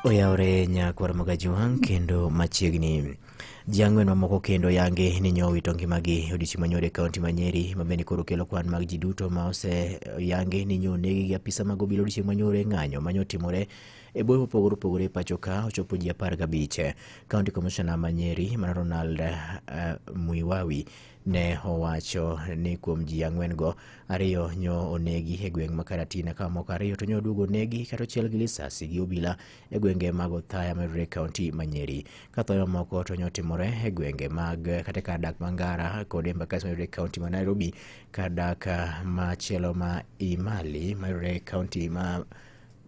Oyawre nyakwar Magajuang' kendo machiegni. Ji ang'wen mamoko kendo yange ni nyo owito ngimagi odiochieng' manyoro e kaunti ma Nyeri, ma bende koro kelo kwan mag ji duto ma oseyange ni nyo onegi gi apisa mag obila odiochieng' manyoro e ng'anyo manyo timore e bombe mopogore opogore e pacho ka ochopo ji 15. County Commissioner ma Nyeri mana Ronald Muiwawi ne owacho ni kuom ji ang'wen go, ariyo nyo onegi e gweng' ma Karatina ka moko ariyo to nyo oduogo onegi kata ochiel gi lisasi gi obila e gwenge mag Othaya mayudore e kaunti ma Nyeri. Ka thoe mamoko to nyo timore e gwenge mag kata kar dak ma Ngara kod Embakasi mayudore e kaunti ma Nairobi, kar dak machielo ma Imali mayudore e kaunti ma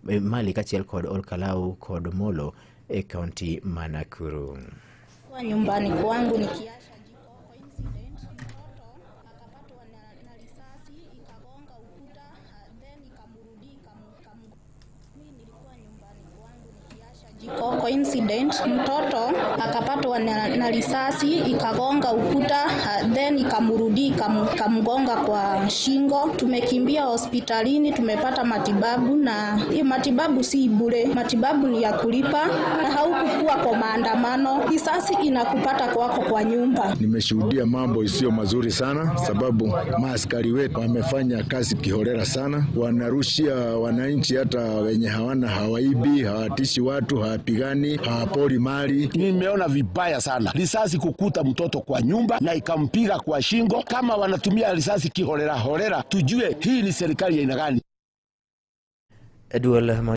Mali kaachiel kod Olkalau kod Molo e kaunti ma Nakuru. Kwa nyumbani kwangu nikiasha jiko coincident mtoto akapatwa na risasi ikagonga ukuta then ikamrudi mimi nilikuwa nyumbani kwangu nikiasha jiko coincident mtoto akapatwa na risasi ikagonga ukuta then ikamrudi ikamgonga kwa shingo. Tumekimbia hospitalini, tumepata matibabu, na hiyo matibabu si bure, matibabu ni ya kulipa na haukukuwa kwa maandamano. Risasi inakupata kwako kwa nyumba. Nimeshuhudia mambo isiyo mazuri sana, sababu maaskari wetu wamefanya kazi kiholela sana, wanarushia wananchi hata wenye hawana, hawaibi, hawatishi watu, hawapigani, hawapori mali. Nimeona vibaya sana risasi kukuta mtoto kwa nyumba na ikampiga kwa shingo. Kama wanatumia risasi kiholela holela, tujue hii ni serikali ya aina gani. Duol